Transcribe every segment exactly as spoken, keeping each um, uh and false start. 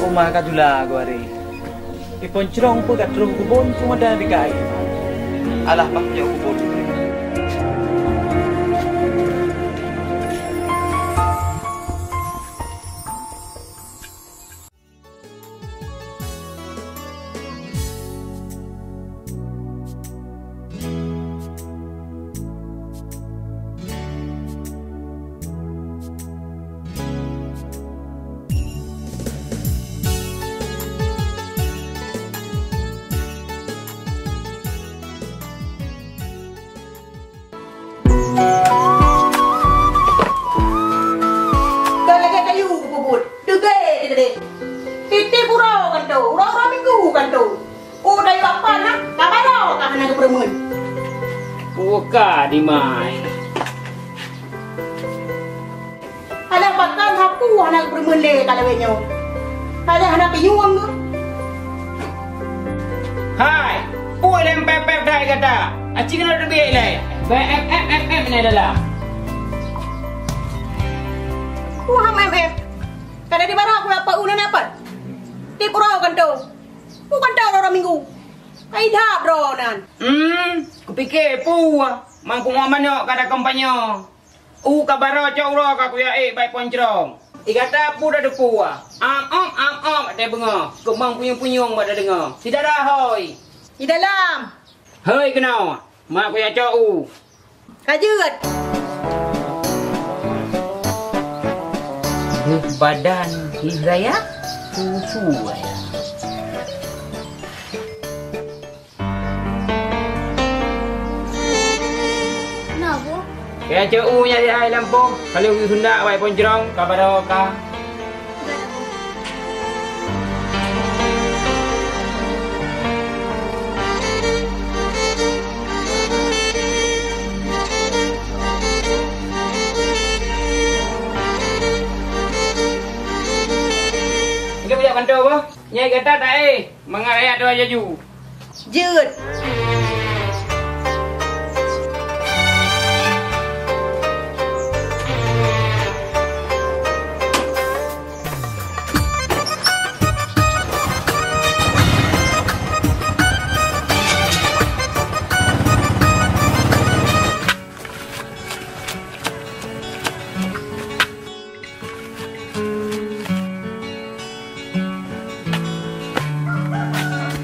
Teuma ka jula geuari. Iphon Crong peue ka troh keu bôn, peue mada dikai. Alah, bah nyang keu bôn. Ka lagèe kayu geupeubuet, deugèe teugadeh. Tiep-tiep uroe kantô, uroe-uroe minggu kantô. Oh, dayuh apa na? Ka baroe ka hana geupeureumeun. Buka dimai. Alah, pakon sapeue hana geupeureumeun lé ka lawét nyoe? Alah, hana pinyueng geuh. Hai, peue lé pép-pép that gata? Aci keunoe teubiet lé. Bèk em em em em nyan dalam. Peue hana em em? Ka dari baroe ku dapat uneun apa? Tiep uroe kantô. Peue kantô uroe minggu. Ka idhab droe nan. Hmm, kupike peue? Mangkuk manok ka takampanyoe. U ka baroe cok uroe ka kuyue ék bak Iphon Crong. I gata peue tateupeue? Am-om, am-om, watèe beungoh. Keumang punyueng-punyueng bak tadeungoe. Syedara hôi. Di dalam. Hôi keunoe. Mak kuyue cok u. Ka jeuet. Geuh badan, geuh raya, susu raya. Na, Bu? Kaya ceu u nyang lihai lampôh, ka lheueh geusundak bak Iphon Crong, ka baroe ka. Enggak banyak bantu apa? Nyai gata taéh, mangat rakyat dua jaju. Jeuet.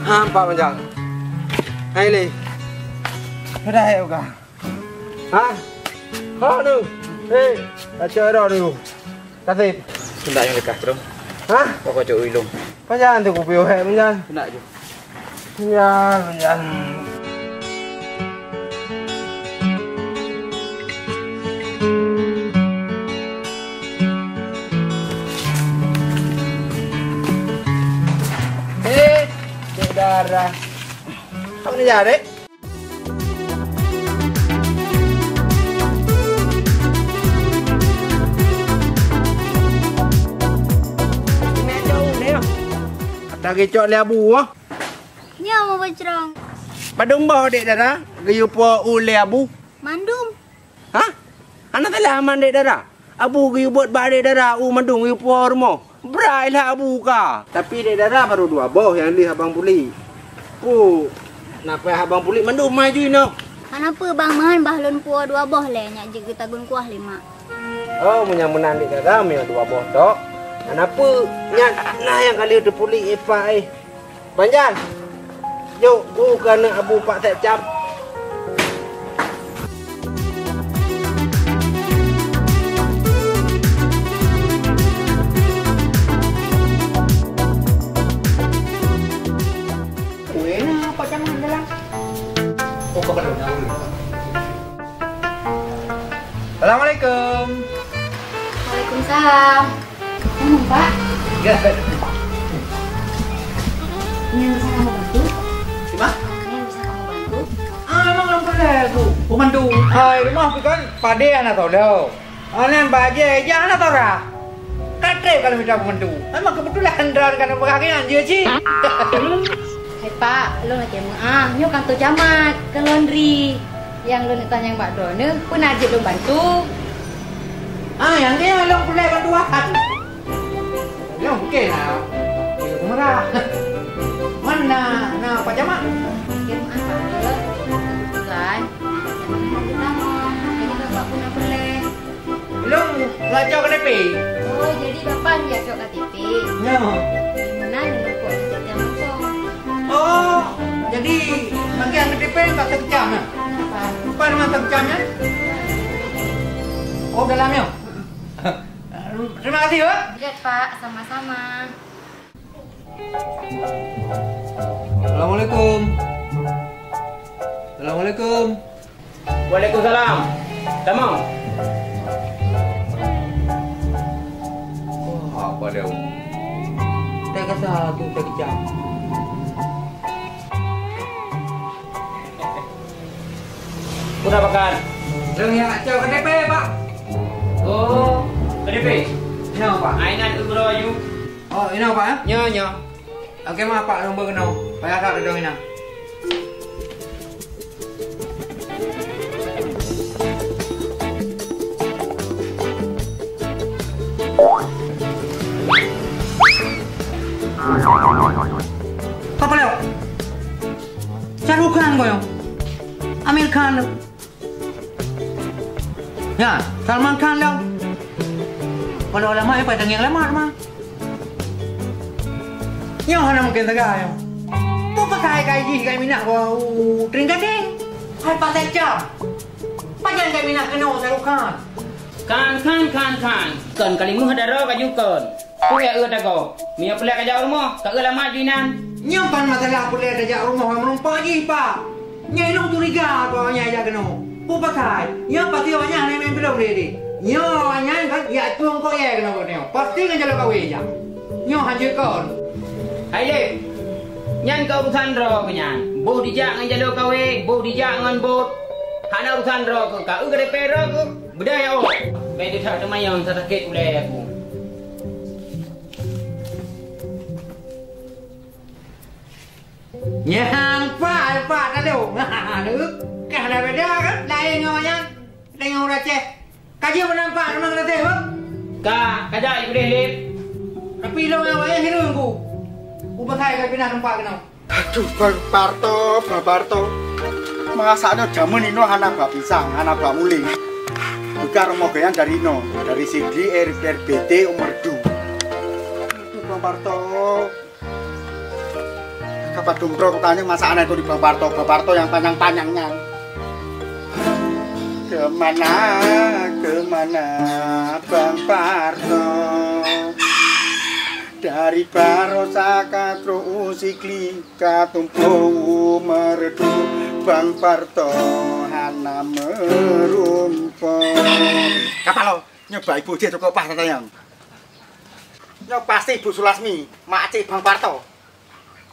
Ha, Pak Panjang. Hai, Lé. Sudah, hai, Uka. Ha? Ho, nu. Hei, kacau dah, nu. Kasih. Hendak yang dekat, Bro. Ha? Kau kacau ilung. Panjang tu kupi, hai, panjang. Hendak je. Nyan, nyan. Eh, Dek Dara. Apa ni, Dek? Ata geucok lé Abu, ah. Nyoe meubeujrong. Padum boh Dek Dara geuyue po u lé Abu? Mandum. Hah? Hana salah man Dek Dara. Abu geuyue bot bak Dek Dara u mandum geuyue po rumoh. Brai lah Abu ka. Tapi Dek Dara baru dua boh nyang lheueh abang puléh. Oh, na payah abang puléh mandum maju inoe. Hana peue bang, meuhan bah lôn po dua boh lé, nyak jeuet geutagun kuah lé mak. Oh, meunyo meunan Dek Dara, meunyo dua boh tok. Hana peue, nyan na nyang ka lheueh teupuléh ipak, eh. Panjang. Jok, bu keuneuk Abu Pak Sek Cam. Kueh na Pak Cam dalam. Oh, kau pada. Assalamualaikum. Waalaikumsalam. Hmm, Pak. Ya. Nyan bisa kamu bantu? Siapa? Nyan bisa kamu bantu? Ah, emang orang boleh, Bu. Pembantu. Hai, rumah tu kan, pade anak tolong. Anak baje, jangan tolong. Katrek kalau minta pembantu. Emang kebetulan dan kan pegang je, Cik. Hai Pak, lôn lakèe meu'ah, nyoe kantor camat, keu laundry. Nyang lôn neuk tanyong bak droeneuh, peue na jeuet lôn bantu? Ah, nyang nyan lôn peureulèe bantuan. Nyoe mungken na. Macam mana? Macam mana, Pak? Bukan. Macam mana kita mau? Jadi Bapak pun nak boleh. Belum, lacak K T P. Oh, jadi Bapak ni lacak K T P? Ya. Di mana ni Bapak lacak jam kosong? Oh, jadi bagian K T P tak terkecam, ya? Apa? Apa nama terkecamnya? Oh, dalamnya. Terima kasih, Pak. Iya, Pak. Sama-sama. Assalamualaikum. Assalamualaikum. Waalaikumsalam. Tamong. Wah, apa dia? Tak kasar tu, tak kejam. Udah makan? Lôn ya, cok K T P, Pak. Oh, K T P. Nyoe, Pak. Ainan umroh you. Oh, inoe, Pak, eh? Nyoe, nyoe. Oke, mah, Pak, nombor keunoe. Payah that dong inan. Apa lewat? Shah Rukh Khan kau yang? Amir Khan tu. Nyan, Salman Khan lom. Walau lama, eh, pada tengok lama, lama. Nyoe hana mungkin teuga nyoe. Peue pakai kai jih kai minah bau tring gadeng? Hai pakai cam. Pajan kai minah keunoe Shah Rukh Khan. Khan, Khan, Khan, Khan. Kon kalimah daro kaju kon. Peue ya eu tago? Meunyoe peureulèe kajak rumoh, ka eu lama ju inan. Nyoe kon masalah peureulèe tajak rumoh ngon meureumpok jih, Pak. Nyoe lôn curiga keu awaknyan jak keunoe. Peue pasai? Nyoe pasti awaknyan hana meu'en bilong deh. Nyoe awaknyan kan jak tueng kok yai keunoe, keunoe. Pasti ngon jalô kawé jak. Nyoe hanjeuet kon. Hai Lép, nyan ka urusan droe keuh nyan. Boh dijak ngon jalô kawé, boh dijak ngon bot. Hana urusan droe keuh, ka eu K T P droe keuh. Beudah ya, oh. Bèk teutak teumanyong, sakét ulèe aku. Nyan, Pak, Pak, tadong. Kah na beda kan? Laén ngon nyan. Laén ngon ureueng Aceh. Ka jeuet meunan, Pak, memang Aceh, Pak? Ka, ka jak, Iblih Lip. Tapi ilong awak nyang hireuen ku. Ubah hai ka pinah teumpat keunoe. Aduh, Bang Parto, Bang Parto. Masa nyoe jameun inoe hana bak pisang, hana bak muling. Buka rumoh geuyan dari inoe, dari Sigli R-, R B T Umur Du. Aduh, Bang Parto. Kapan dumtro kutanyong masa aneuk tu di Bang Parto, Bang Parto nyang panyang-panyang nyan. Kemana, kemana Bang Parto? Dari baroesa ka trok u Sigli, ka tumpôk u Meureudu, Bang Parto hana meurumpok. Kapalo, nyoe bak ibu cit cukôp paih tatanyong. Nyoe pasti Ibu Sulasmi, makcik Bang Parto.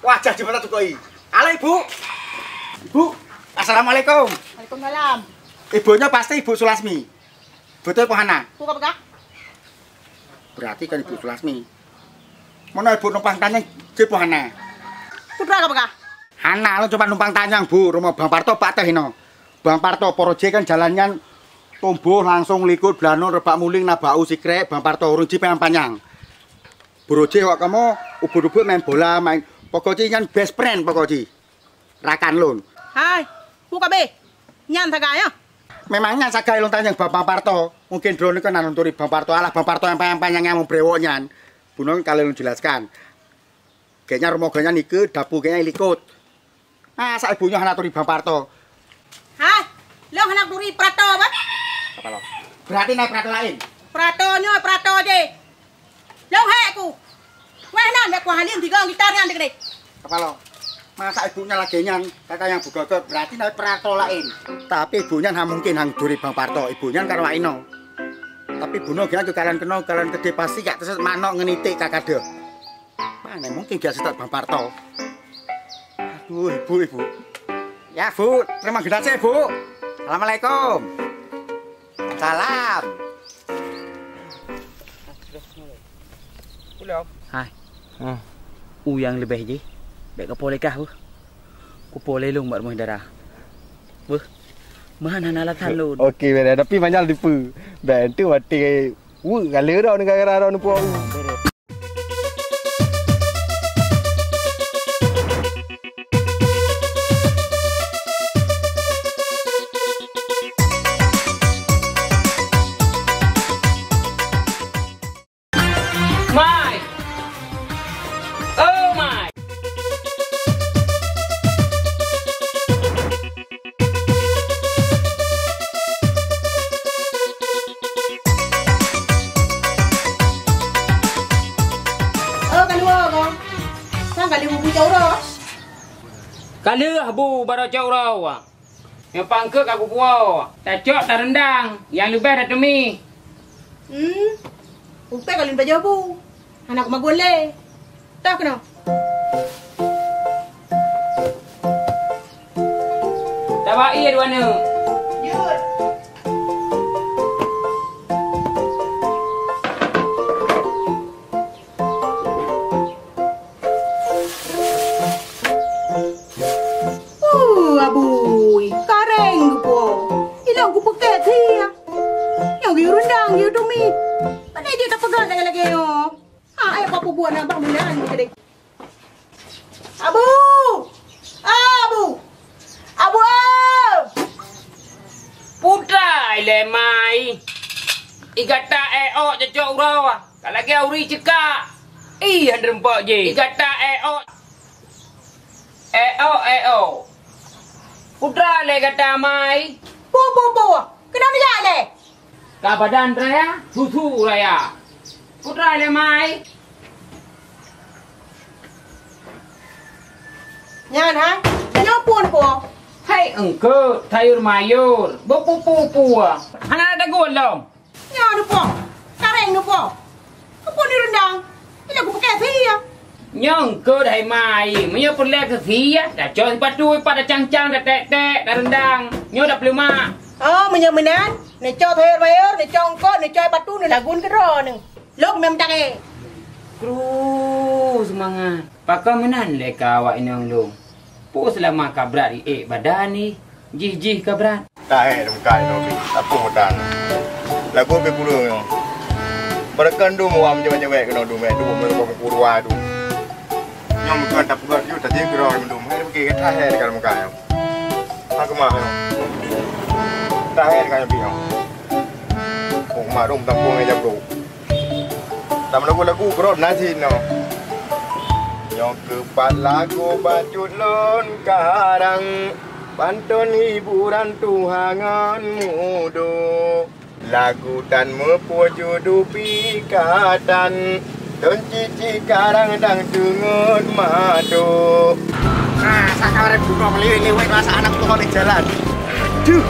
Wajah jeuet mata cukôp i. Halo, Ibu. Ibu, assalamualaikum. Waalaikumsalam. Ibu nyoe pasti Ibu Sulasmi. Beutôi peue hana? Peue ka peugah? Berarti kon Ibu Sulasmi. Meunoe Ibu numpang tanyong, jeuet peue hana? Peue ka peugah? Hana, lôn cuma numpang tanyong, Bu, rumoh Bang Parto bak teuh inoe. Bang Parto, Poroje kan jalan nyan tuboh langsong likot Blanur bak Muling na bak u sikrek, Bang Parto ureueng jipanyang-panyang. Poroje awak kamoe ubit-ubit main bola, main, pokok jih nyan best friend pokok jih. Rakan lôn. Hai, peue ka beh? Nyan sagai nyoe? Memang nyan sagai lôn tanyong bak Bang Parto. Mungkin droeneuh kan na lôn turi Bang Parto. Alah Bang Parto nyang panyang-panyang nyang meubrewok nyan. Bunoe ka lôn jelaskan. Gobnyan rumoh gobnyan ikeue, dapu gobnyan likot. Masa ibu nyoe hana turi Bang Parto? Hai, lôn hana turi Prato, bah? Apa lo? Berarti na Prato laén. Prato nyoe Prato jih. Lôn hék ku. Wéh nan, bèk kuhalien tiga gitar nyan dikeudeh. Apa lo? Masa ibu nyan lagèe nyan, kata nyang beugöt-göt, berarti na Prato laén. Tapi ibu nyan hana mungkin hana turi Bang Parto. Ibu nyan kan awak inoe. Tapi bunoe gobnyan keukalan keunoe, kalan keudeh pasti jak teuseut manok ngon iték ka kadeuh. Mana mungkin gobnyan seutôt Bang Parto. Aduh, ibu, ibu. Ya, Bu, terima kasih, Bu. Assalamualaikum. Salam. Hai. Ah. U nyang leubeh jih, bèk kapo lé kah, Bu. Kupo lé lôn bak rumoh dara. Bu, meuhan hana alasan lôn. Oke, beda. Tapi manyal tipu. Bèk tu mati. Weu, kali dah negara dah nupo. Ibu bucah uroe. Ka lheueh bu baroe cok uroe. Nyang pangkeut ka kupuwoe. Tacok tareundang, nyang leubeh tateumé. Hmm. Upéh ka lôn pajoh bu. Hana kumagun lé. Toh keunoe. Tabak ie dua neuk. Jeuet. Uh, abui, kareng geupo. Ilong kupeukét sia. Nyang geuyue reundang, geuyue teumé. Pandai jeuet tapeugah lagèe-lagèe nyoe. Ha, eh, apa buet na bak meunan keudéh. Abu! Abu! Abu, oh! Putra ilée mai. Igata éok cocok uroe. Ka lagée uri cekak. Ih, han reumpok jih. Igata éok. Éok, éok. Putra lé gata mai. Pu, pu, pu. Keunoe neujak lé. Ka badan raya, susu raya. Putra lé mai. Nyan hai, nyoe pun po. Hai engkau tayur mayur, bepupu-pua. Hana ada gulom. Nyoe neupo, kareng neupo. Keupeue ni rendang? Bila kupakai sia. Nyang keu dai mai, meunyoe peureulée keu sia, tacok sipatu ipat tacang-cang, tatek-tek, tarendang. Nyoe dah peuleumak. Oh, meunyoe meunan, neucok sayur mayur, neucok eungkot, neucok patu, neulagun keudroe neuh. Lôn meutakée. Kru seumangat. Pakon meunan lé ka awak inong lôn. Peue seulama ka brat iék badan ih, jih-jih ka brat. Tahe lôn kai lôn bi, tapong utan. Lagu bi kureueng nyoe. Beureukon dum wam jawek-jawek keunoe dum, eh, dum meureumpok kukurua dum. Nyoe meukeuen tapeugah ju tajih keudroe dum, eh, bagi tahe ka lôn kai nyoe. Ha keumah nyoe. Tahe ka nyoe bi nyoe. Oh, mak dum tampong eh jabrok. Tam lagu-lagu keurot na jinoe. Nyoe keuh pat lagu bacut lôn karang, panton hiburan tuha ngon mudo. Lagu tan meupujoe dupi ka tan, lôn cicik karang dang teungeut mato. Nah, sakaran bunoe meuliwet-liwet rasa aneuk tuha di jalan. Duh,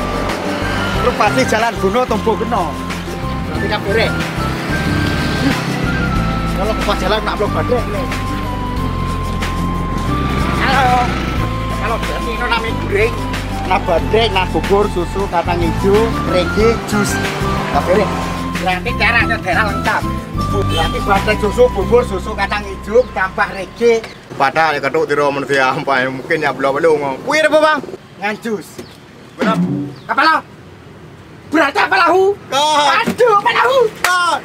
leupah di jalan bunoe tombo keunoe. Berarti ka beres. Kalau buka jalan nak blok badrek nih. Halo. Kalau berarti itu namanya goreng. Na badrek, na bubur, susu, kacang hijau, rege, jus. Ka beres. Berarti caranya daerah lengkap. Bu-, berarti badrek susu, bubur, susu, kacang hijau, tambah rege. Padahal ka trok sidroe manusia ampai mungkin nyak bloe balong. Kuih apa, Bang? Ngan jus. Kenapa? Apa lah? Berarti apa lahu? Kan. Aduh, apa lahu? Kan.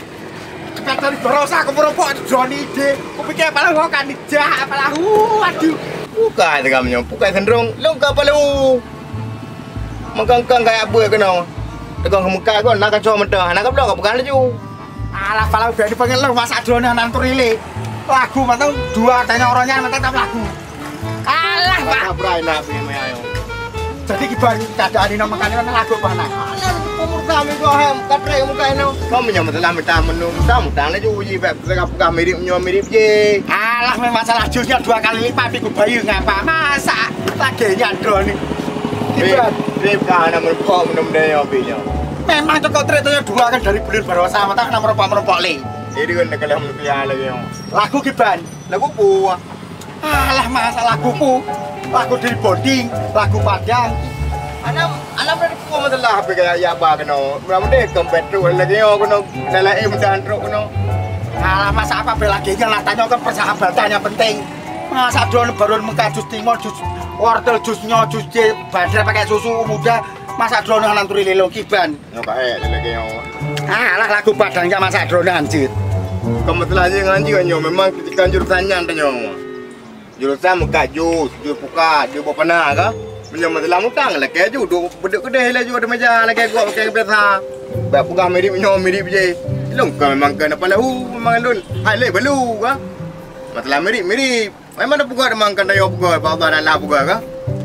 Kan dari barosa aku merokok Johnny D. Kupikir apa lahu kan dijak apa lahu. Aduh. Bukan kamu nyoe, bukan sendrong. Lengkap apa lahu? Mengkangkang kayak apa kena. Tegang kemuka kau nak kacau mentah, nak keblok kau pegang laju. Alah, pala udah dipanggil lu, masa drone nan turile. Lagu mantap dua tanya orangnya mantap lagu. Alah, Pak. Abrai nak pergi main ayo. Jadi kiban keadaan ini makan ini lagu mana? Alah, umur kami dua hem, katre muka ini. Kau menyambut lah minta minum, tamu tang laju uji beb, saya pegang mirip nyoe mirip je. Alah, memang salah jusnya dua kali lipat, tapi ku bayu ngapa? Masa lagi nyadro nih. Beb, kiban. Beb, kau nak merokok minum deh, apinya. Memang cocok tretonya dua kan dari bulan barosa, mata kena merompak-merompak lé. Jadi kan nak kalah manusia lagi, yo. Lagu kiban. Lagu apa? Alah, masa lagu pu. Lagu dari bonding, lagu Padang. Anak, anak berada di rumah masalah apa kayak ya apa kena. Berapa deh kempet tu lagi, yo, kena dalam im dan truk kena. Alah, masa apa bela gengnya lah, tanya kan persahabatan yang penting. Masa drone baru muka jus timur, jus wortel, jus nyo, jus je, badar pakai susu muda. Masa drone nan turi lelo kiban. Nyoe ka hék lagèe nyoe. Ah, alah lagu Padang jak masak dronan cit. Bukan masalah nyoe ngan jih nyoe, memang ketika jurusan nyan tanyong. Jurusan meukat jus, jus pukat, jus buah panah ka. Meunyoe masalah mutang lakèe ju, duk beudeuek keudeh laju di meja lakèe gok lakèe biasa. Bak peugah mirip nyoe mirip jih. Lôn ka memang keuneuk palahu, memang lôn hai lé balu ka. Masalah mirip-mirip. Memang na peugah memang kan dayah peugah, bak Allah dan Allah peugah ka.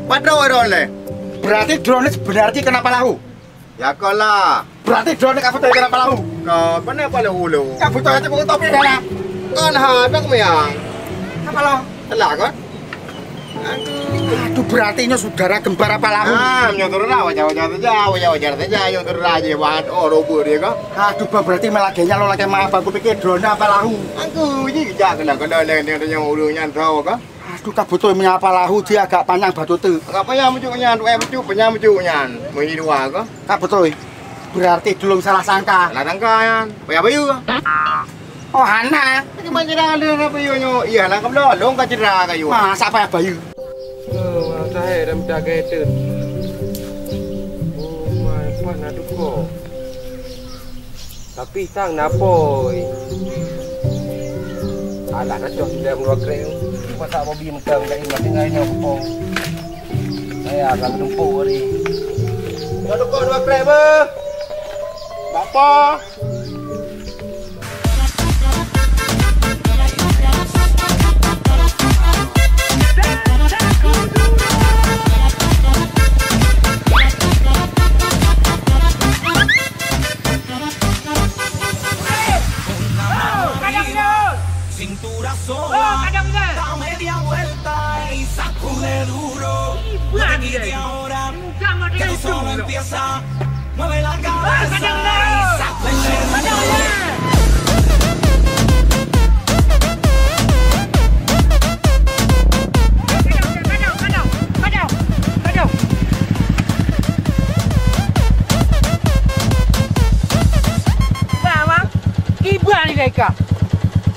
Padroe droe lé. Berarti droe ni sebenarnya kenapa lahu? Ya kalah. Berarti droe ni ka beutôi kenapa lahu? Ka, kenapa lahu lu? Ka beutôi aja bukan topi dah lah. Kan ha, tak meyang. Apa lo? Lah kan? Aduh. Aduh, berarti nyoe saudara kembar apa lahu? Ah, nyoe saudara, wajar-wajar saja, wajar-wajar saja, nyoe saudara aja, wah, oh, robo dia kan? Aduh, Bang, berarti malah kayaknya lo lagi maaf, aku pikir drone apa lahu? Aku ini jak kena, kena, kena, kena, kena, urang nyan tahu kan? Aduh, ka beutôi meunyoe apa lahu dia agak panyang bacut tu. Agak panyang bacut nyan, eh, bacut, panyang bacut nyan. Meunyoe dua ke? Ka beutôi. Berarti tulông salah sangka. Salah sangka nyan. Payah bayeue. Oh, hana. Cuma jarang ada nak bayeue nyoe. Iya, nak kebelok, long ka cedera kayu. Masa payah bayeue? Oh, wah, saya dah minta gaeteun. Oh, my, pan na duko. Tapi sang na pôi. Alah, na cok sudah meurok krek. Cuba tak Bobby meuteung kat ini, tinggal nyoe kepong. Saya akan tumpuk hari. Nyoe dukung dua krek, beuh. Bapa. Cintura sola, da media vuelta y sacude duro. No te quite ahora, que tú solo empieza. Mueve la cabeza y sacude duro. Bang, bang. Kiban ilée ka.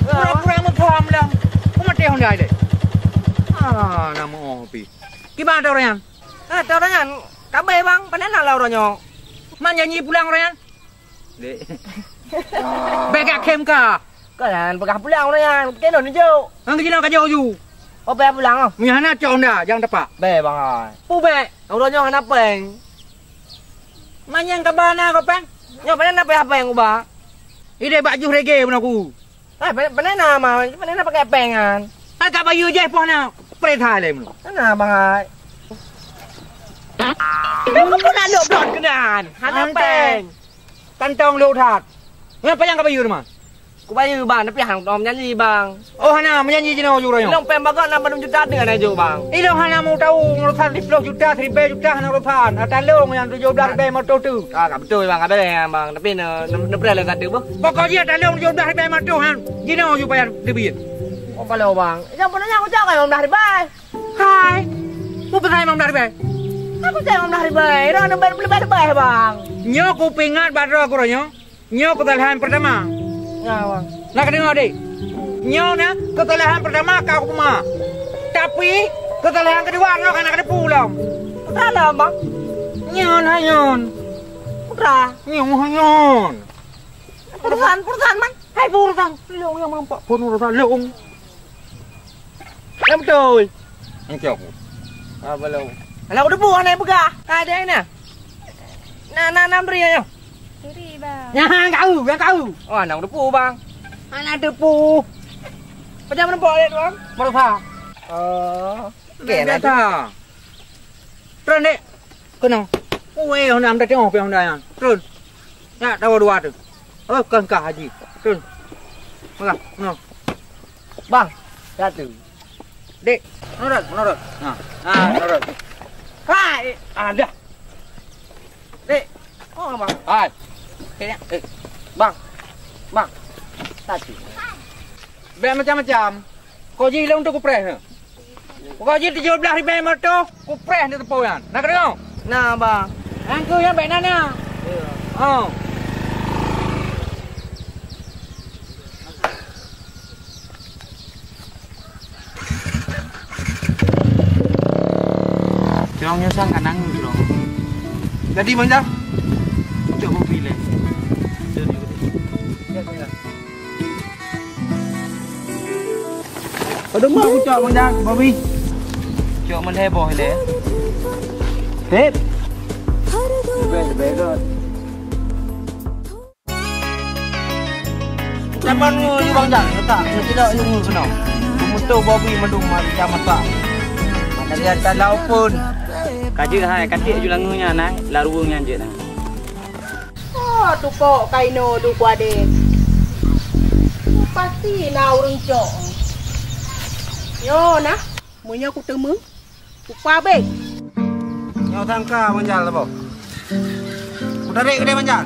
Pura-pura meuphom lom. Ku maté honda ilée. Ah, na meu'oh pih. Kiban ata ureuëng nyan? Ah, ata ureuëng nyan. Ka abéh, bang. Pane na lam uroe nyoe? Man janji pulang ureuëng nyan? Dek. Bèk gak khem ka. Ka nyan peugah pulang ureuëng nyan. Keunoe neujok. Ngon jinoe ka jok ju. Oh, bèk pulang, oh. Meunyoe hana cok honda, jangan tepak. Bèk, bang, ai. Pu bèk. Uroe nyoe hana péng. Man nyang kaba na ko péng? Nyoe pane na payah péng uba? Ideh bak juh rege bunoe ku. Ah, pane, pane na ma, pane na pakai péng kan? Agak bayeue jeh poh na. Preh that lé bunoe. Hana bangai. Kau pun nak dok blot keunan. Hana péng. Kantong lhok that. Nyan panyang ka bayeue teuma? Kubayeue, bang, tapi hana tom nyanyi, bang. Oh, hana, meunyanyi jinoe uroe nyoe. Ilong péng bagoe na padum juta teuh hana jok, bang. Ilong hana meu tau, urusan siplôh juta, siribèe juta hana urusan. Ata lôn nyang tujoh blah ribèe moto tu. Ah, ka beutôi, bang, ka bèrèh, bang. Tapi ne, ne, neupreh lé satu, beuh. Pokok jih ata lôn tujoh blah ribèe moto, han. Jinoe ju payah teubiet. Oh, kalau, bang. Nyang pernah nyang ucap kan lima belas ribèe. Hai. Mu peusan lima belas ribèe? Aku cak lima belas ribèe. Ira neubat leubeh-leubeh, bang. Nyoe kupeuingat bak droe ku uroe nyoe. Nyoe keusalahan peurtama. Ya, bang. Na kadeungoe, dek? Nyoe na keusalahan peurtama ka kupeumaaf. Tapi keusalahan keudua nyoe ka na kateupeu lom. Salah, bang. Nyoe na nyoe. Putra. Nyoe na nyoe. Perusahaan, perusahaan, bang. Hai, perusahaan. Lôn nyang mampak perusahaan lôn. Nyang beutôi. Engkau. Ah, belum. Alah, udah buah naik begah. Ka ada na. Na, na, na beri aja. Kiri, bang. Nyang kau, nyang kau. Oh, anak udah pu, bang. Anak udah pu. Macam mana boleh, bang? Merasa. Oh. Oke, biasa. Turun, dek. Kena. Weh, honda minta tengok pihak honda nyan. Turun. Nyak tawa dua tu. Oh, kengkah haji. Turun. Maka, no. Bang, satu. Dek, menurut, menurut. Ha. Ha, menurut. Hai, ada. Dek. Oh, bang. Hai. Kayaknya, eh, bang. Bang. Satu. Biar macam-macam. Kau ji ilong tu kupreh na. Kau ji tujoh blah ribèe moto, kupreh di teupeu nyan. Na keudroe? Na, bang. Angku nyang baik nana. Ya. Oh. Jong nyoe sang kanang jong. Jadi, Bang Jang. Cok mobil, eh. Jadi, jadi. Aduh, mak, aku cok, Bang Jang, Bobby. Cok melheh boh ilèe. Beb. Lebih, lebih kot. Siapa nunggu ni, Bang Jang? Letak, letak, letak, nunggu sana. Pemutus Bobby mandum macam masak. Maka dia tak lauk pun. Ka jeuet hai, ka tiek ju langue nyan, nang. Laruweueng nyan jeuet, nang. Oh, tukok kaino duek kuadé. Pasti na ureueng cok. Nyoe na, meunyoe kuteumeung, kupa beh. Nyoe tangka Bang Jal saboh. Kutarék keudéh Bang Jal.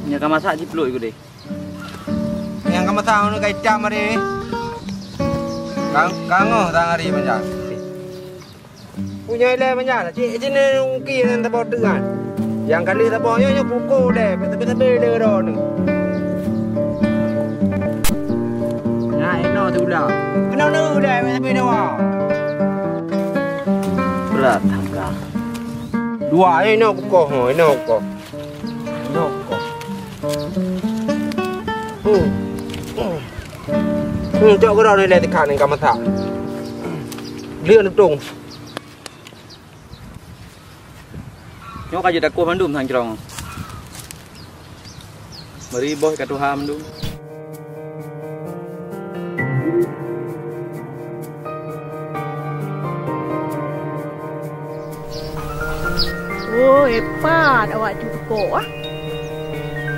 Nyoe ka masak jipluek keudéh. Nyang ka masak ngon ka itam hari. Ka, ka ngoh sang hari Bang Jal. Punya ilée Bang Jal, cik sini ungki ngon saboh teuk nyan. Nyang kali saboh nyoe, nyoe pukul deh, tapi-tapi le ro ni. Nah, eno tu udah. Kena ni deh, tapi dua. Berat tangga. Dua, eh, eno pukul, oh, eno pukul. Eno pukul. Hmm. Hmm. Hmm, cok keudroe nilai tikha nyan ka masak. Leueng tutong. Nyoe ka jeuet takoh mandum sang jrong. Bari boh ka tuha mandum. Oh, hebat awak cuko ah.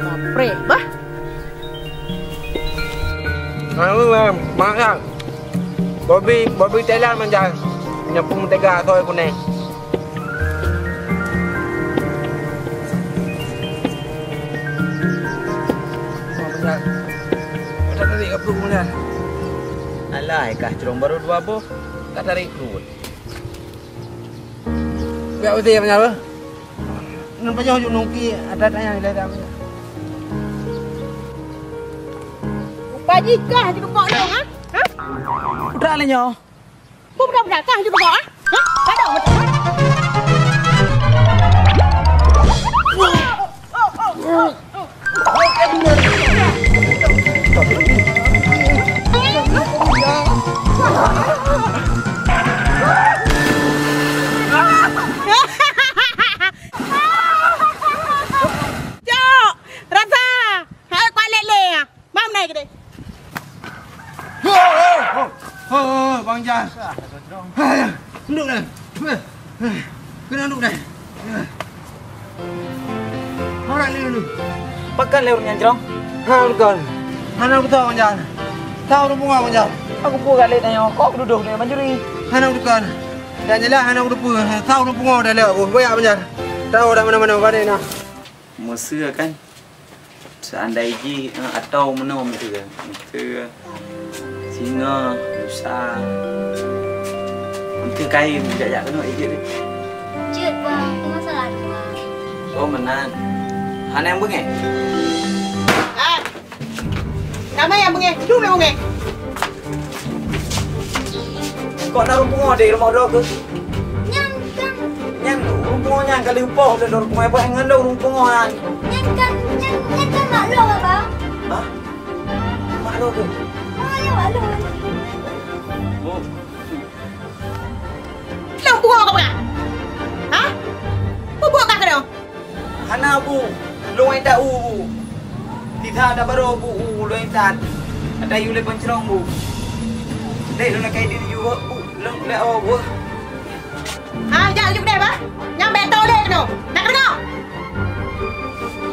Kapreh bah. Lalu, em, mak ya. Bobi, Bobi Thailand manja. Nyapu mentega soe kuning. Mak manja. Ada tadi kapur manja. Alah, kah cerong baru dua boh. Tak tarik perut. Biar betul ya, manja. Nan pajoh juk nungki, ada tanya nilai dah. Rupa jih kah jipeubuet lôn, ha? Ha? Udah le nyoe. Budak-budak kah jipeubuet, ha? Ha? Padahal betul, ha? Cok! Rasa! Hai, kuat lé-lé ah! Mam nai keudeh! Ho, ho, ho, ho, ho, Bang Jan! Hai, duduk dah! Kena duduk dah! Hana lé dulu. Pakon lé ureueng nyan jrong? Ha, bukan. Hana beutôi, Bang Jan. Tau ureueng pungo, Bang Jan. Aku peugah lé tanyoe, kok dudoh lé manjuri. Hana bukan. Nyang jeulaih hana kuteupeu. Tau ureueng pungo dah lé. Oh, boyak, Bang Jan. Tau dah mana-mana, bani nah. Meuseu kan? Seandai jih, eh, atau meunoe meuseu. Meuseu. Singoh, lusa. Engke kayém jak-jak keunoe, ijak deh. Jeuet, Bang. Aku masalah dua. Oh, meunan. Hana nyang beungéh? Ah. Ramé nyang beungéh. Dum nyang beungéh. Kok na ureueng pungo di rumoh droe keuh? Nyan kan. Nyan ureueng pungo nyan ka lheueh poh lé ureueng pungo, ngon lôn ureueng pungo nyan. Nyan kan, nyan, nyan kan mak lôn, Abang. Hah? Mak lôn tu? Oh, ya, mak lôn. Oh. Lôn pungo kah peugah? Hah? Peue buet kah keunoe? Hana, Bu. Lôn intat u, Bu. Titha tabarô, Bu, u lôn intat. Ata yue lé pancrong, Bu. Dek lôn lakèe diri yue, Bu. Lôn lé o, Bu. Ha, jak laju keudeh bah. Nyang bèk tho lé keunoe. Na keudeungö?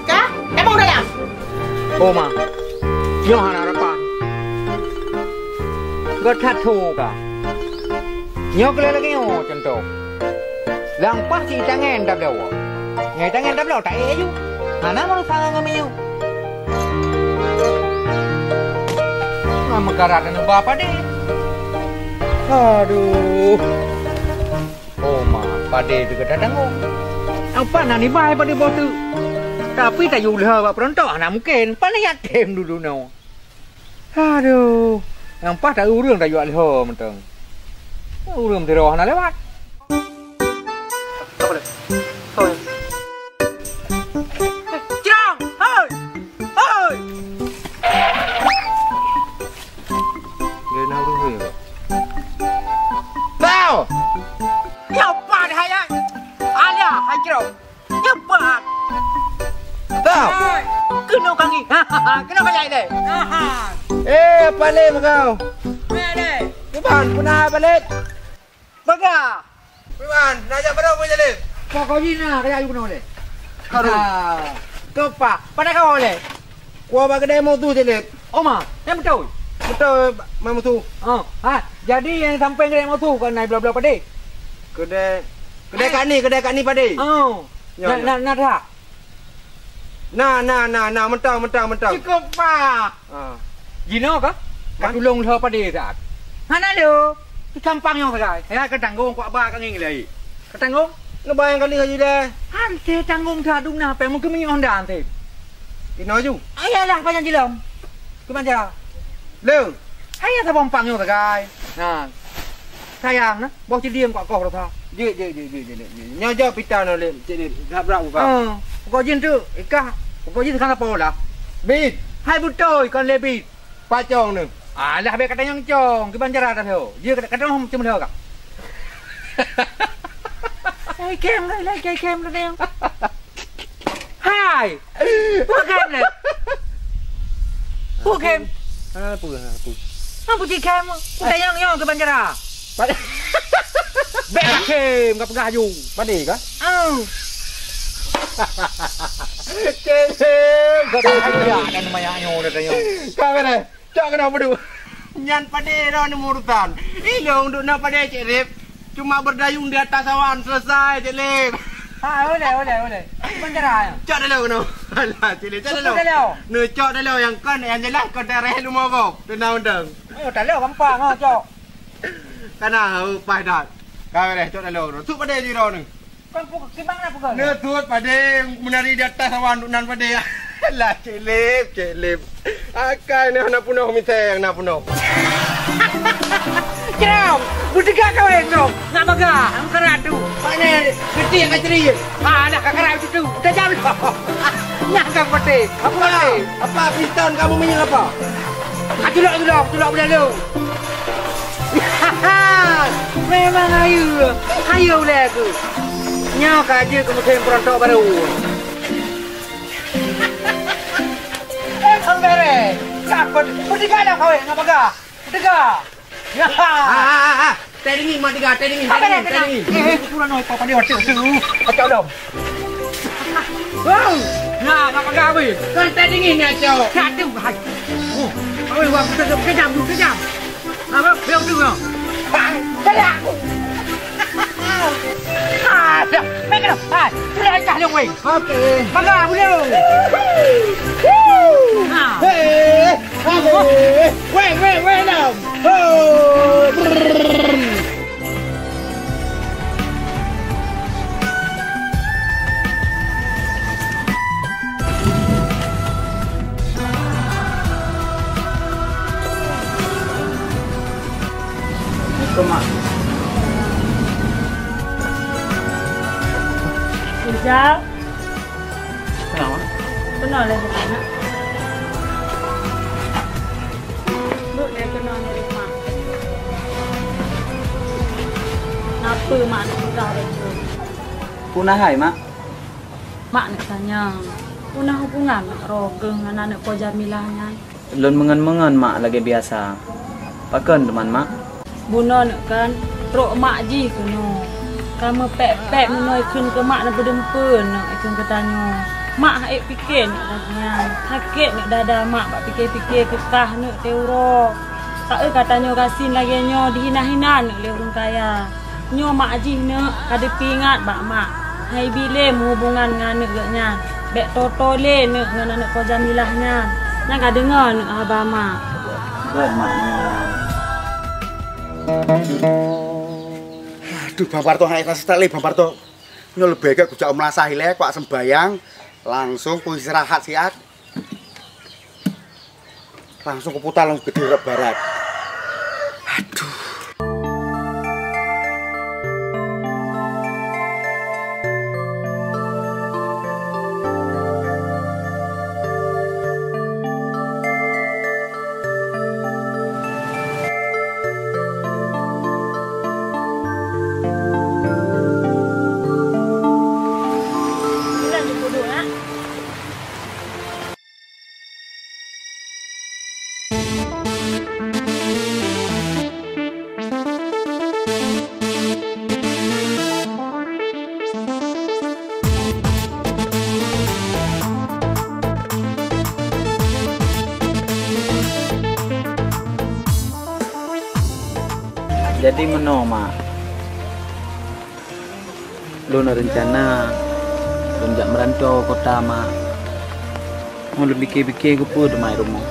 Ka? Tamong dalam. Oh, ma. Nyoe hana harapan. Gata tho ka. Nyoe keuh lagèe nyoe cuntoh. Lam paih cit tangen tabloe. Nyoe tangen tabloe taék aju. Hana meurusan ngon minyeuk. Ngon meukarat aneuk ba padé. Aduh. Oh ma, padé teuh gata tanggong. Apa na nibai padé boh teuk? Tapi tayue lheueh bak peuruntôk hana mungken. Pane yatim dudoe nyoe. Aduh, nyang paih ta ureueng tayue lheueh mantong. Ureueng sidroe hana lewat. Apa dia? Apa dia? Cirong! Hoi! Hoi! Dia nak ureueng ke? Tau! Nyoe pat hai, hai! Alia, hai Cirong! Nyoe pat! Tau! Hai! Keunoe kaki! Keunoe kaki deh! Eh, apa lé kau? Mana deh? Iban, puna apa lé? Peugah! Iban, na jak baroe pun jadi. Pokok jih na kaya ayue keunoe lé. Aduh. Ah, topak. Pada kau lé. Kuah bak keudè mau tu jadi. Oma, nyang beutôi. Beutôi, Mak Musu. Oh, ha, jadi nyang sampéng keudè Mak Musu kon na bloe-bloe padé? Keudè, keudè Kak Ni, keudè Kak Ni padé? Oh, nyoe, na, nyoe. Na, na that? Na, na, na, na, mantong, mantong, mantong. Cukup, Pak. Ah. Jinoe ka? Ka tulông lheueh padé that. Hana lé. Tu sampang nyoe sagai. Ya, ka tanggong, kuat ba ka ngieng lé. Ka tanggong? Neubayang kali haji deh. Hante tanggong that dum na pèng mungkin minyeuk honda hante. Inoe ju. Ayalah, panjang jilom. Keu manja. Lé. Hai, ya, saboh empang nyoe sagai. Nah. Sayang, nah. Boh cilieng kok koh rasa. Jeuet, jeuet, jeuet, jeuet, jeuet, jeuet. Nyoe jaweueb pita nyoe, Lé. Cék Lé. Dak brat buka. Ah, pokok jih tu, ikah. Pokok jih sekarang apa lah? Bit. Hai beutôi, kon lé bit. Pacong nyoe. Alah, bèk kata nyang cong. Kiban cara dah tu. Dia kata, kata macam mana kah? Hai, kem, lai, lai, kem, lai, kem. Hai! Bukan, eh? Bukan. Apa, apa? Apa cik kem? Udah nyang, nyang ke bandara. Pad- Bek kem, kau peugah aju. Padé kah? Oh. Kem. Kau tak ada kan maya nyo dah tanya. Kau mana? Cok keunoe peuduek. Nyan padé droeneuh urusan. Ilôn duek na padé Cék Lép. Cuma berdayung di atas awan, selesai, Cék Lép. Ha, boleh, boleh, boleh. Cuma cara ya. Cok dalam keunoe. Alah, Cék Lép, cok dalam. Cok dalam. Neu cok dalam nyang kon, nyang jelas kon daerah Lumogo. Tenang, undang. Oh, dalam gampang, ha, cok. Kana, oh, paih dat. Ka beres, cok dalam keunoe. Suk padé di droeneuh. Kon pukul, kiban na pukul? Neutut padé meunari di atas awan duk nan padé. Lah, Cék Lép, Cék Lép. Akai nyoe na peunoh miseng, na peunoh. Ceram, beuteuga kawé, Ceram. Nak bagah, angkarat tu. Pane, keutik ka ceri. Ah, dah ka karat tu. Tajam. Nyang ka putih. Apa? Apa? Apa piston kamu minyak apa? Ah, tulak, tulak, tulak benda lu. Memang ayu, ayu ulèe aku. Nyoe ka jeuet keu musim peurontok barô. Eh, Kang Bere, siapa? Peutiga dah kawin, nak peugah? Peutiga. Ya. Ah, ah, ah, ah. Teh dingin, mak tiga, teh dingin, teh dingin, teh dingin. Eh, eh, kurang apa dia waktu tu? Acok dong. Wow. Nah, nak peugah habis. Kan teh dingin ni, Acok. Satu, hai. Oh, habis waktu tu kejam, kejam. Apa? Belum tu, belum. Hai, saya aku. Ah, dah. Mai keunoe. Hai, sudah kah lôn weh. Okey. Bagaimana? Ha. Hei, hei. Weh, weh, weh, dong. Ho. Assalamualaikum, Mak. Ujang. Kenapa? Kenapa leh kita nak? Duek lé keunoe ngon mak. Napa mak neupeugah lagèe nyan? Peue na hai, Mak? Mak neutanyong, peue na hubungan mak droe keuh ngon aneuk Po Jamilah nyan? Lôn meungon-meungon, Mak, lagèe biasa. Pakon teuma, Mak? Bunoe neuk kan, trok mak jih keunoe. Ka meupék-pék bunoe ikheun keu mak neupeudeumpeu neuk ikheun keu tanyoe. Mak han ék pike neuk lagèe nyan. Sakét neuk dada mak bak pike-pike keu kah neuk teuh uroe. Ka eu ka tanyoe gasien lagèe nyoe dihina-hina neuk lé ureueng kaya. Nyoe mak jih neuk ka geupeuingat bak mak. Hai bi lé meuhubungan ngon aneuk geuh nyan. Bèk toe-toe lé neuk ngon aneuk Po Jamilah nyan. Nyan ka deungö neuk haba mak. Bèk mak nyan. Aduh, Bang Parto, hai rasa tak lé, Bang Parto. Nyoe leubeh gèt kujak meulasah ilèe, kuwak sembayang, langsung kuistirahat siat. Langsung kuputar lom geudeh rot barat. Aduh. Di meunoe, Mak. Lôn na reuncana lôn jak meuranto kota, Mak. Ngon lôn bike-bike keupeue teuma i rumoh.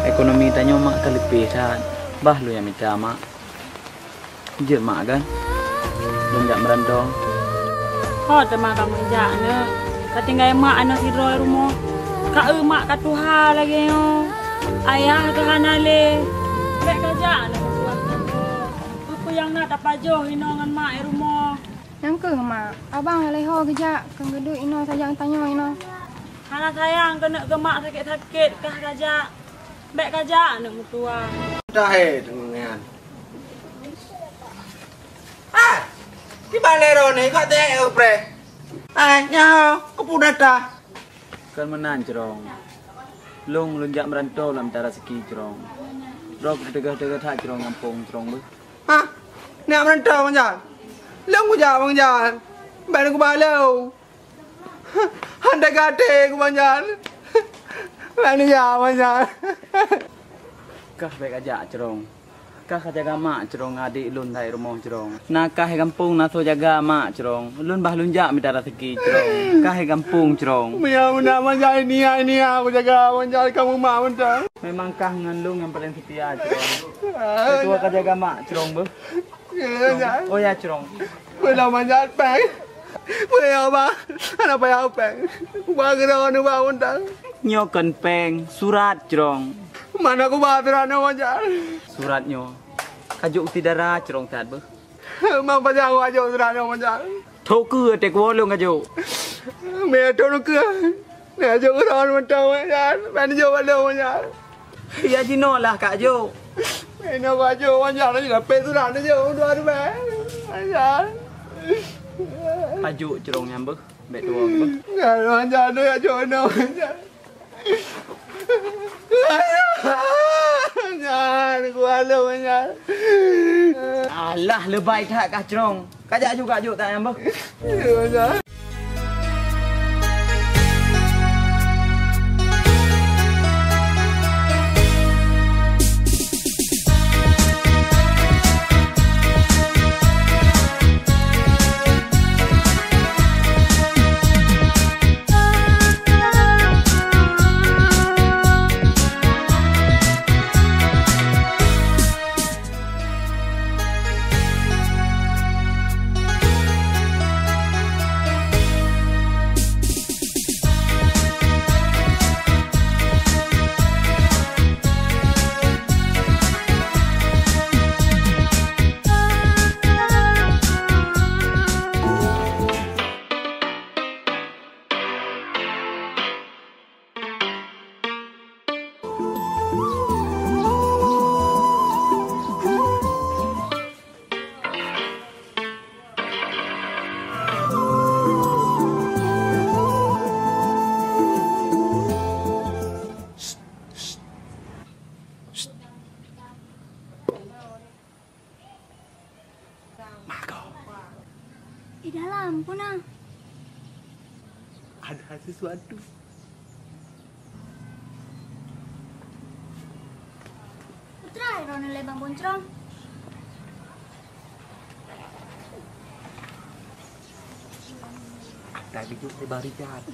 Ekonomi tanyoe, Mak, ka leupie that. Bah lôn nyang mita, Mak. Jeuet, Mak, kan? Lôn jak meuranto. Ho teuma kamoe jak, Neuk? Ka tinggai mak aneuk sidroe i rumoh. Ka eu mak ka tuha lagèe nyoe. Ayah ka hana lé. Bèk kajak, Neuk, meutuah kamoe. Peue-peue nyang na tapajoh inoe ngon mak i rumoh. Nyang keuh, Mak. Abang lhèe ho geujak, keu geuduek inoe sayang tanyoe inoe. Hana sayang keuneuk keu mak sakét-sakét, kah kajak. Bèk kajak, Neuk, meutuah. Dah, eh, teungoh nyan. Ah, di balèe droeneuh, kok teuék upreh? Ai, nyoe, keupeue data? Kon meunan, Jrong. Lôn, lôn jak meuranto lam mita raseuki, Jrong. Droe teuga-teuga that, Jrong, gampông, Jrong, beuh. Hah? Neujak meuranto, Bang Jan? Lôn kujak, Bang Jan. Bèk neukeubah lôn. Han teuga até ku, Bang Jan. Bèk neujak, Bang Jan. Kah bèk kajak, Jrong. Kah kajaga mak, Jrong, adék lôn that i rumoh, Jrong. Na kah i gampông na soe jaga mak, Jrong. Lôn bah lôn jak mita raseuki, Jrong. Kah i gampông, Jrong. Meunyoe meunan, Bang Jan, nia, nia kujaga, Bang Jan, kamoe mak, Bang Jan. Memang kah ngon lôn nyang paleng seutia, Jrong. Lôn tuha kajaga mak, Jrong, beuh. Ya, ya. Oh ya, Jrong. Peue lom manjat péng. Peue ya, Bang? Hana payah péng. Bang, keunoe neuba untang. Nyoe kon péng, surat, Jrong. Mana kuba surat nyoe, Bang Jan? Surat nyoe. Kajok u si dara, Jrong, that beuh. Mang pajan kajok surat nyoe, Bang Jan? Tho keuh até kuwolong kajok. Mé tho keuh. Neujok uroe mantong, Wan Jan. Ban jok bak lôn, Wan Jan. Ya jinoe lah kajok. Inoe kajok, Wan Jan. Laju lapéh surat neujok dua ribèe, Wan Jan. Kajok, Jrong, nyan beuh. Bèk tuwo beuh. Nyan, Wan Jan, neujok inoe, Wan Jan. Wan Jan, kuwolong, Wan Jan. Alah, leubèh that kah, Jrong. Kajak juga juk tak nyang beuh. Mako. Di dalam, puna. Ada sesuatu. Putra, Ron lé Bang Boncrong. Ata bijôk leubeh rigat.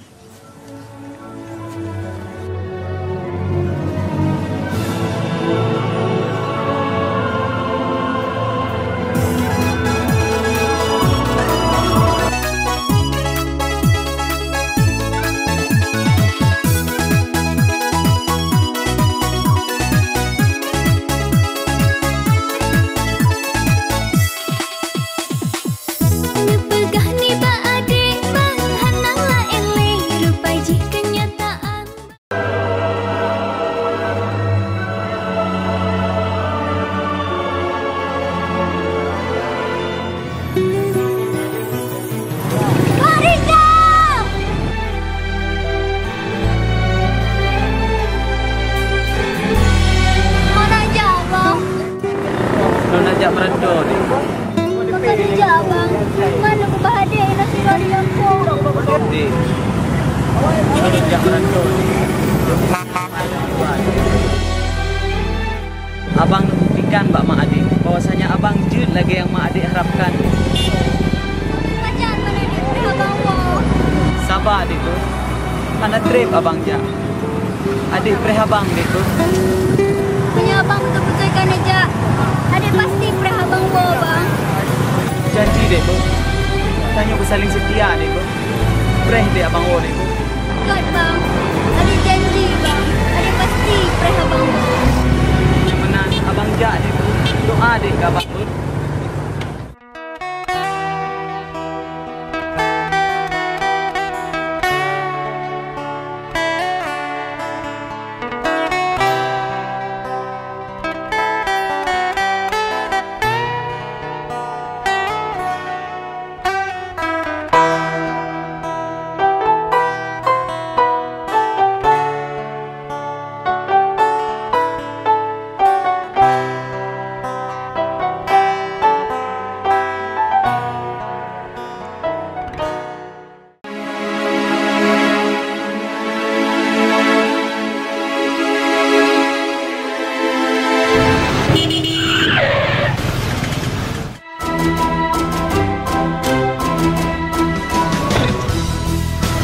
Neupeugah nibak adék bang hana laén lé, rupa jih keunyataan. Farida! Mana jak, Bang? Lôn ajak meuranto ni. Maka dijak, Bang. Mana kubah adék na sidroe di gampông? Di. Lôn ajak meuranto ni. Abang Jan bak mak adék bahwasanya abang jeuet lagée nyang mak adék harapkan. Pajan mana ni preh abang woe? Saba adék tu. Hana treb abang jak. Adék preh abang adék tu. Punya abang betul-betul kan jak. Adék pasti preh abang woe bang. Janji adék tu. Tanyoe beusaling seutia adék tu. Preh deh abang woe deh. Göt bang. Adék janji bang. Adék pasti preh abang woe. Nyang meunan abang jak deh. Doa deh keu abang tu.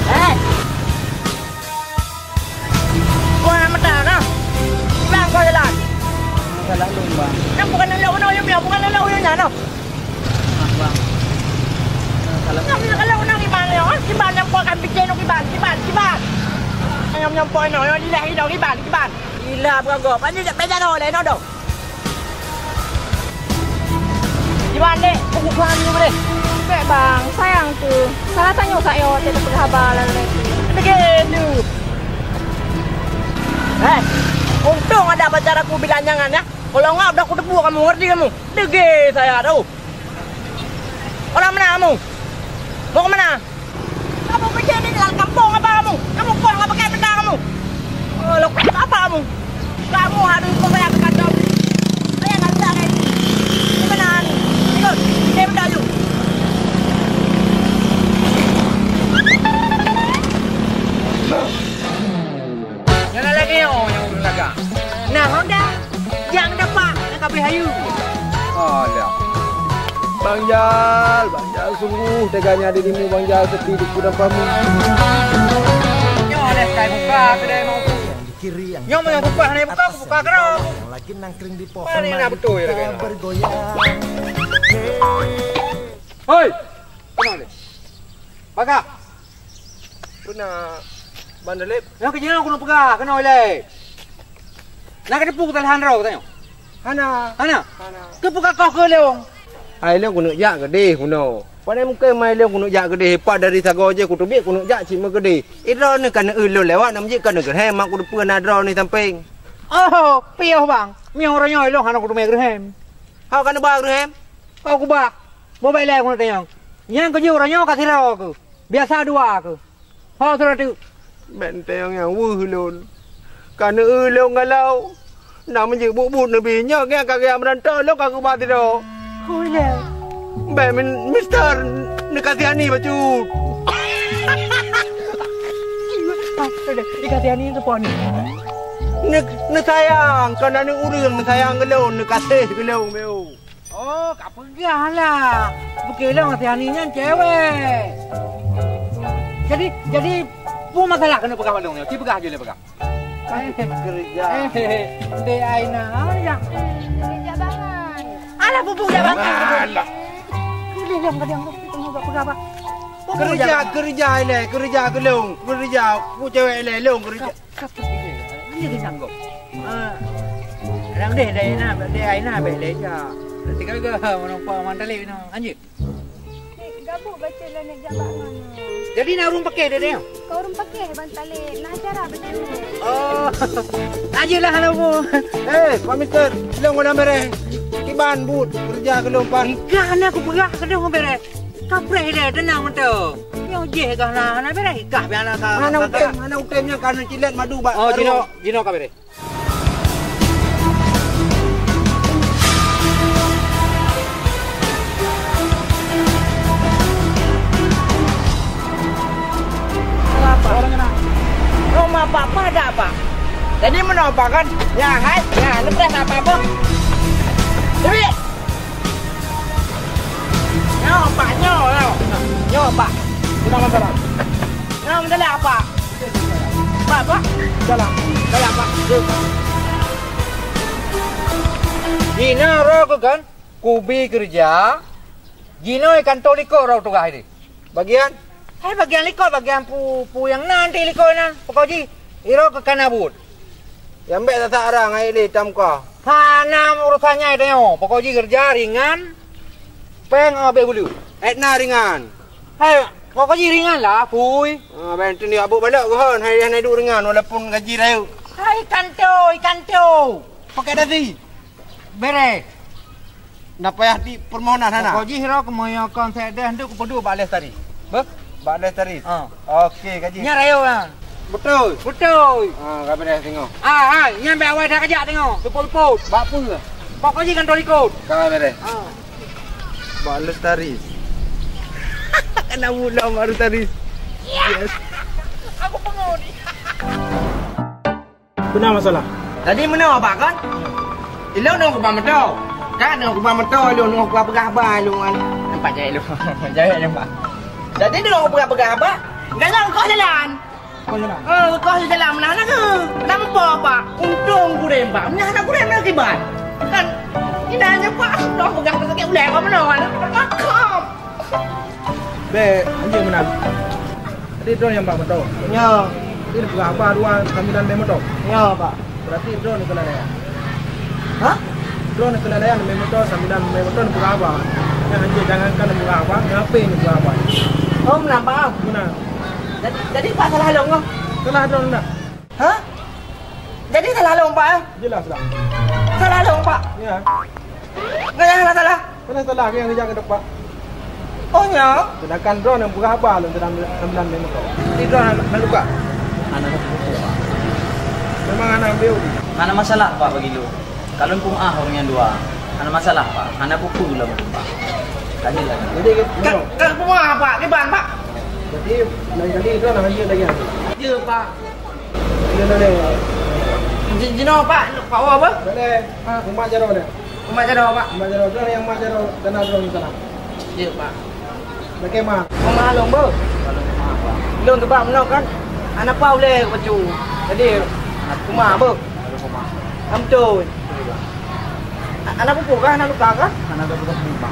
Eh! Kau nak mata kah? Bang kau jalan. Salah lôn, Bang. Nang bukan nak lawan orang yang bukan nak lawan orang nyan. Maaf, Bang. Salah. Nang nak lawan orang iban ya. Iban yang kau kan bikin orang iban, iban, iban. Yang nyampok no, yang lilah hidung iban, iban. Gila beragam. Panjang tak beda no, lain no. Iban dek, buku Quran ni boleh. Bèk bang, sayang tu. Salah tanyoe sayo teupeugah haba lalu lagi. Begitu. Eh, untung ada pacar aku bilang jangan ya. Kalau enggak udah aku tepuk kamu, ngerti kamu? Dege saya tu. Orang mana kamu? Mau ke mana? Kamu kerja ni dalam kampung apa kamu? Kamu kuah nggak pakai benda kamu? Oh, lo apa kamu? Kamu harus ikut saya ke kantor. Saya nggak bisa kayak gini. Ini benar ni. Ikut. Saya benda you. Nyan lagèe nyoe nyang ulôn lagak. Nah, Honda. Jak ngeudapa, nyang ka bri hayu. Alah. Bang Jal, Bang Jal sungguh teganya dirimu Bang Jal sepi di kudang pamu. Nyoe leh kai buka kedai mau. Nyoe meunyoe buka hana buka, buka keudroe. Mana ni nak betul ya lagèe nyoe? Hoi! Kenal deh. Bagah. Puna Bang Dalib. Nyang keujihnyoe keuneuk peugah keunoe ilèe. Na kateupeue kesalahan droe geutanyoe? Hana. Hana? Hana. Keupeue kakoh keu lôn? Hai lôn keuneuk jak keudeh bunoe. Pane mungken mai lôn keuneuk jak keudeh, pat dari sagoe jih kuteubiet keuneuk jak cit meukeudeh. Idroe neuh ka neueu lôn lewat nam jih ka neugeurhem mak kuteupeue na droe neuh sampéng. Oh, piôh bang. Miyueng uroe nyoe lôn hana kuteumé geurhem. Hao ka neuba geurhem? Hao kuba. Boh bèk lé keuneuk tanyong. Nyang keujeuet uroe nyoe ka sidroe keuh. Biasa dua keuh. Ho sidroe teuk. Bèk neutanyong nyang weueh lôn. Ka neueu lôn galau. Na meujeuet buet-buet neubi nyoe nyang ka geujak meuranto lôn ka geuba sidroe. Hui lé. Bèk min-, mister neukasihani bacut. Dikasihani teupon. Neu-, neusayang, kon na ureueng neusayang keu lôn, neukaséh keu lôn, beu. Oh, ka peugah lah. Bukon lôn si Ani nyan cewek. Jadi, jadi, peue masalah keuneuk peugah bak lôn nyoe? Ci peugah jeuet lé peugah. Kan keureuja. Eh, Dek Aina, ah, ya. Keureuja bangai. Alah, bubuk jak bangai. Alah. Boleh lôn kadang tu, tengok peugah bah. Bubuk jak bangai. Keureuja, keureuja ilèe, keureuja keu lôn, keureuja, peue cewek ilèe lôn keureuja. Ka peugi lé, hana geusanggop. Ah, kadang deh, deh na, deh ai na, bèk lé ja. Berarti kan ke, meunumpak mantalib na, anjing. Eh, gabuk baca lah nak jak bak mana? Jadi na ureueng paké deh, deh? Ka ureueng paké, Bang Talib. Na acara betul. Oh, aje lah, hana bu. Eh, Pak Mister, lôn gohlom bèrèh. Kiban buet keureuja keu lôn, Pan. Enggak, hana kupeugah keu lôn bèrèh. Kapreh ilèe, teunang mantong. Nyoe jih kah na hana bèrèh, kah biasa ka. Hana utem, hana utem nyang ka neucilet madu bak. Oh, jinoe, jinoe ka bèrèh. Roma apa-apa ada apa? Jadi meunoe apa kan? Ya, hai, ya, lepas apa-apa. Pak, nyoe, nyoe. Nyoe, Pak. Kenapa masalah? Nah, masalah apa? Pak, Pak. Salah. Salah, Pak. Jinoe roh ku kan, kubi keureuja. Jinoe i kantô likot roh tugaih deh. Bagian? Hai bagian likot, bagian pu-, pu nyang na anti likot na. Pokok jih, i roh keu kana buet. Nyang bèk sasak arang hai lé tam ka. Hana urusan nyan tanyoe. Pokok jih keureuja ringan, péng abéh buleuen. Étna ringan. Hai, pokok jih ringan lah, pui. Ah, ben tu ni abuk balok geuhon, hai, hai duek ringan walaupun gaji rayeuk. Hai, kantô, i kantô. Pakai dasi. Bereh. Ndak payah di permohonan hana. Pokok jih roh keumoyo kon sedeh ndu kupeuduek bak lestari. Beh, bak lestari. Ha. Oke, gaji. Nya rayeuk lah. Betul. Betul. Ha, ka bereh tengok. Ah, ah, nyan bèk awai dah kajak tengok. Tupot-tupot. Bak peue? Pokok jih kan tolikot. Ka bereh. Ha. Bak lestari. Kena ulang baru tadi. Yes. Aku pengen. Beuna masalah. Jadi meunoe abak kan? Ilôn nyoe kuba meuto. Kan nyoe kuba meuto ilôn nyoe kuba peugah ba ilôn kan. Nampak jai ilôn. Jai ilôn ba. Jadi nyoe kuba peugah ba. Galak kok jalan. Kok jalan? Eh, kok jalan meunan ke? Nampak pak. Untung kurem pak. Meunan kurem lagi ban. Kan. Ini hanya pak. Nyoe peugah sakit ulai kok meunoe kan. Pakam. Bèk, anjing meunan. Jadi droe nyang bak moto. Ya. Jadi peugah haba dua sambilan mé moto. Ya, Pak. Berarti droe ni keunan ya. Hah? Droe ni keunan ya mé moto sambilan mé moto ni peugah haba. Nyang anjing jangankan peugah haba, ngape ni peugah haba? Oh, meunan, Pak. Meunan. Jadi, jadi Pak salah lôn kah? Salah droe ni. Hah? Jadi salah lôn, Pak, eh? Jelas lah. Salah lôn, Pak. Ya. Nggak, ya, salah, salah. Salah, salah. Aku yang kerja ke depan. Oh, ya. Sedangkan drone yang buka apa lôn sedang sembilan lima kau. Jadi drone nak, nak buka? Anak aku buka. Memang anak ambil. Anak masalah, Pak, bagi lu. Kalau pun ah orang yang dua. Anak masalah, Pak. Anak pupu lah, Pak. Tadi lah. Jadi, Kak, kak pun ah, Pak. Kiban, Pak. Jadi, lain kali drone nak lanjut lagi. Ya, Pak. Jinoe, Pak. Pak Wa, apa? Boleh. Ha. Umat Jaro dah. Umat Jaro, Pak. Umat Jaro. Drone yang Umat Jaro kena drone sana. Ya, Pak. Bagaimana? Rumah long, Bang. Long sebab menok kan. Anak pau leh bacu. Jadi, rumah, Bang. Am betul. Anak pupu kah, anak luka kah? Anak luka pupu.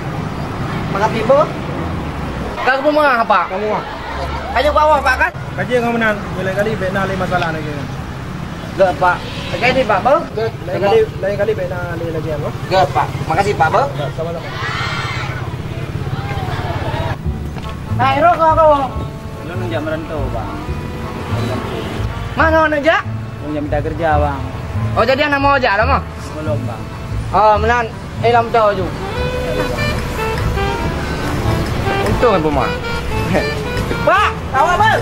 Makasih, Bang. Kau rumah apa? Kamu ah. Kayu bawah, Pak, kan? Kaji ngon meunan, lain kali bèk na lé masalah lagi. Gèt, Pak. Oke ni, Pak, beuh. Lain kali, lain kali bèk na lé lagi, apa? Gèt, Pak. Makasih, Pak, beuh. Sama-sama. Nah, Iro kau, kau. Lôn jak merantau, Bang. Mana nak jak? Lôn jak minta kerja, Bang. Oh, jadi anak mau jak lah, mah? Belum, Bang. Oh, meunan. Eh, lam tau ju. Untung pun mah. Pak, tawa bang.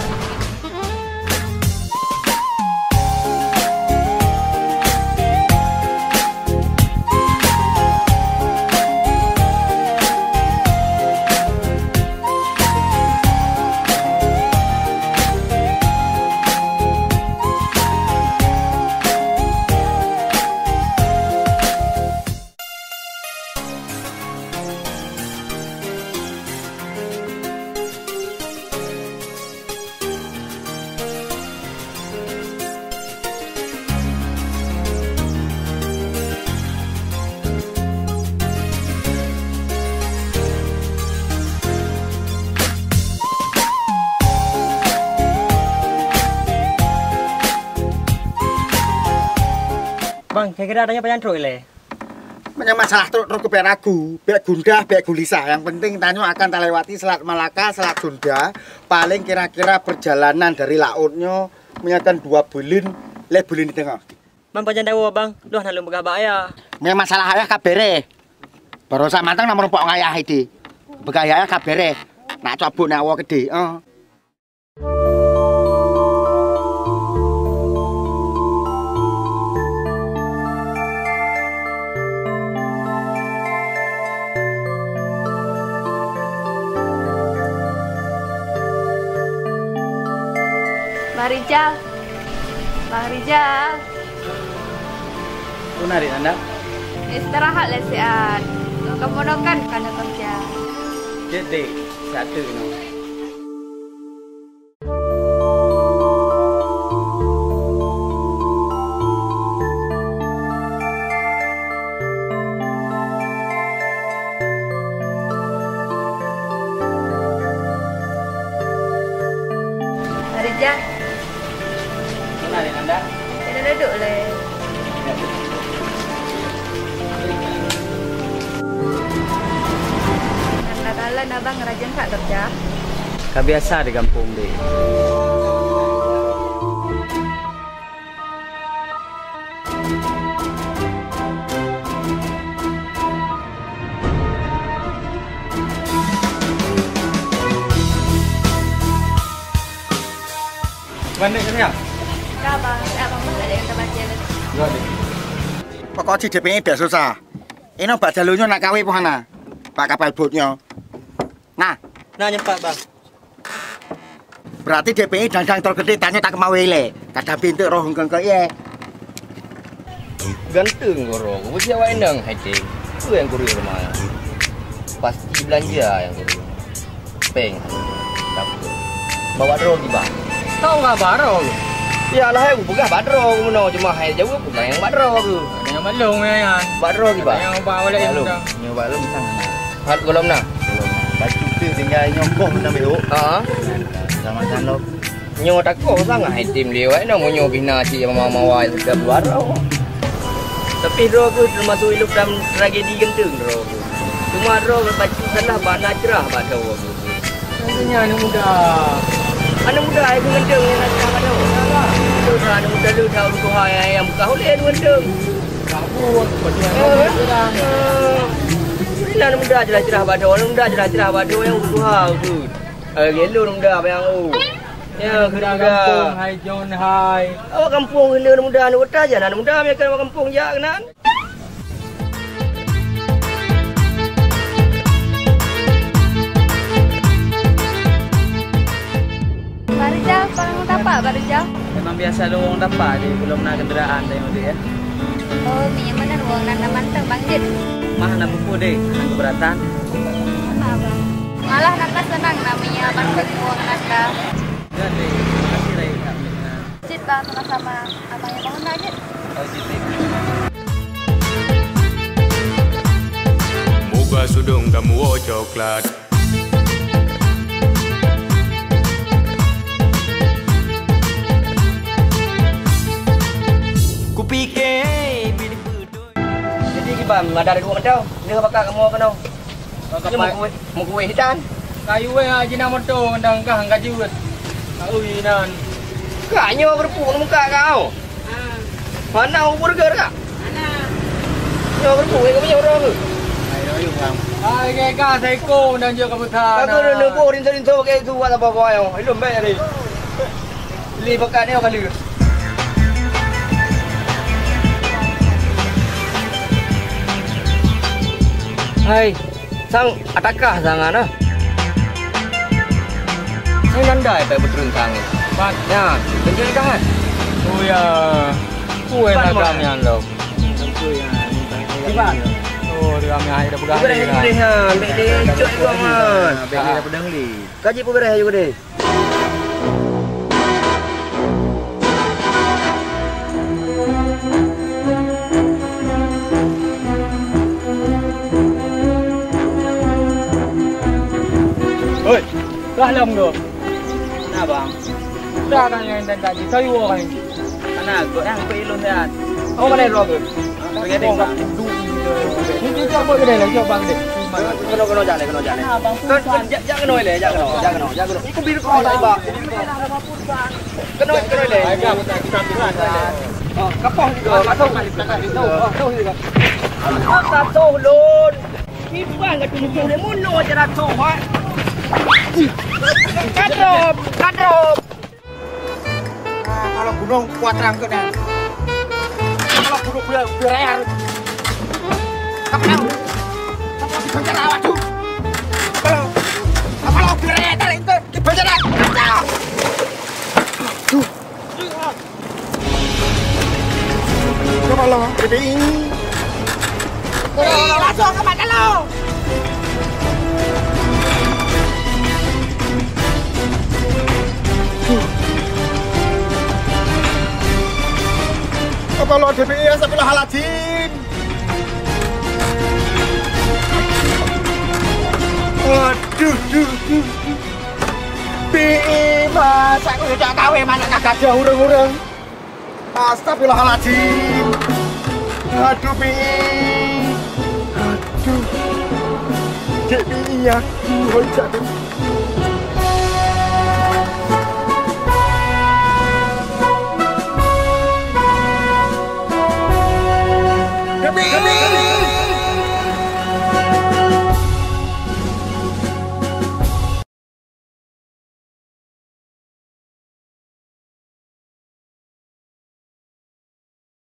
Bang, kira-kira adanya pajan truk ilèe? Meunyoe masalah trok-trok keu bèk ragu, bèk gundah, bèk gulisah. Yang penting tanyoe akan talewati Selat Malaka, Selat Sunda. Paling kira-kira perjalanan dari laôt nyoe meunyoe kan dua buleuen, lhèe buleuen di teungoh. Bang, pajan dawa, Bang. Lôn hana lôn peugah bak ayah. Meunyoe masalah ayah ka bèrèh. Baroesa mantong na meurumpok ngon ayah itu. Peugah ayah ka bèrèh. Nak cabut nak woe keudéh. Oh. Bang Rijal, Bang Rijal. Peue na, Rik Nanda? Istirahat lé siat. Kamoe nyoe kan kana kerja. Jeuet deh, satu keunoe. Pak Rijal. Keunoe lé Nanda. Keunoe duek lé. Nanda kalon abang rajin that keureuja. Ka biasa di gampông deh. Bandék keuh nyan? Ka, Bang. Ka, Bang. Bang, ada yang terbaca. Ya, deh. Pokok cit D P I dah susah. Inoe bak jalur nyoe nak kawé pih hana. Bak kapal bot nyoe. Nah. Nah, nyoe pat, Bang. Berarti D P I dandang trok geude tanyoe tak keumawe ilée. Kadang pinteuk roh engkeue-engkeue ié. Ganteng goro, geupeujeuet awak inong hai teuh. Peue nyang kureueng teuma? Pasti beulanja nyang kureueng. Péng. Dapur. Bawa droe kiban. Tau nggak bawa droe? Ya lah, hai peugah bawa droe meunoe, cuma hai jaweueb peugah nyang bawa droe tu. Ada yang maklum ya, ya. Bawa droe kiban. Ada yang bawa oleh maklum. Nyoe baru misang. Hat golom na. Bacut teuh tinggai nyoe boh na meuhok. Ha. Sama-sama. Nyoe takoh sangat item liwat na meunyoe bina cit mawa-mawa sedap luar. Tapi droe kheueh termasuk ilok dalam tragedi ganteng droe kheueh. Cuma droe bacut salah bak na cerah bak droe kheueh. Maksudnya anak muda. Anak muda ai kheueh ganteng nyang na cerah bak droe. Anak muda le that ureueng tuha nyang beukah ulèe ganteng. Anak muda cerah-cerah bak droe, anak muda cerah-cerah bak droe nyang tuha tu. Eh, gelo anak muda nyang, oh. Ya, anak muda. Kampung, hai John, hai. Awak kampung kena anak muda, anak muda je, anak muda mereka awak kampung jak keunan. Pak Rijal, pang tapak, Pak Rijal? Memang biasa lôn tapak di, belum na kenderaan tadi, ya. Oh, minyak mana ruang nan manteng, Bang Jit? Mah na buku deh, na keberatan. Sama, Bang. Malah nanda senang namanya bantu di ruang nanda. Ya, deh. Terima kasih, Rai. Cit, Bang, sama-sama. Abang yang bangun na, Jit. Oh, Jit, deh. Muga sudong kamu coklat. Kupike bilik beutôi. Jadi kiban, ada dua macam. Dia bakal kamu kena. Dia mau kuih, mau kuih hitam. Kayu eh, haji nak moto, dah engkah, engkah jiwet. Tahu inan. Kak nyoe kerupuk muka kau. Mana ubur ke kak? Nyoe kerupuk, eh, kau punya orang ke? Hai, kak, saya ikut dan juga kebetulan. Aku dah nempuh rinso-rinso pakai itu, buat apa kau ayo. Ilum baik tadi. Li pekat ni kali. Hai, sang atakah sangat nah. Saya nandai tak betul sang. Ban. Ya, tunjuk tangan. Oh ya. Kue nagam yang lo. Iban. Oh, dia ambil air dah pegang. Ibrahim, Ibrahim, bek dia cok juga man. Bek dia dah pedang li. Kaji pun bereh juga deh. Oi, dah lom tu. Kenapa? Dah kan yang dan tadi, saya orang ini. Mana? Kau yang kau ilung sehat. Oh, mana roh tu? Ini cuba apa kedai lah, cuba kedai. Kena, kena jalan, kena jalan. Kau, kau, jak, jak kena ilai, jak kena, jak kena, jak kena. Ikut biru kau tak tiba. Kena, kena ilai. Oh, kapal juga. Masuk, masuk, masuk. Oh, masuk juga. Masuk, masuk, lon. Kiban ka tunjuk dia muno aja racun, ha? Kadrop, kadrop. Nah, kalau gunung kuat terang ke dah. Kalau gunung ber-, berayar. Kapal. Kapal di bencana, waduh. Kalau, kalau berayar, tarik ke, di bencana. Kacau. Duh. Kepala pedih. Eh, langsung ke mata lo. Allah, Dewi, astagfirullahaladzim. Aduh, duh, duh. Pi, masa aku jak kawin anak gagah ureueng-ureueng. Astagfirullahaladzim. Aduh, Pi. Aduh. Cek Pi, aku hoi cak. Dewi!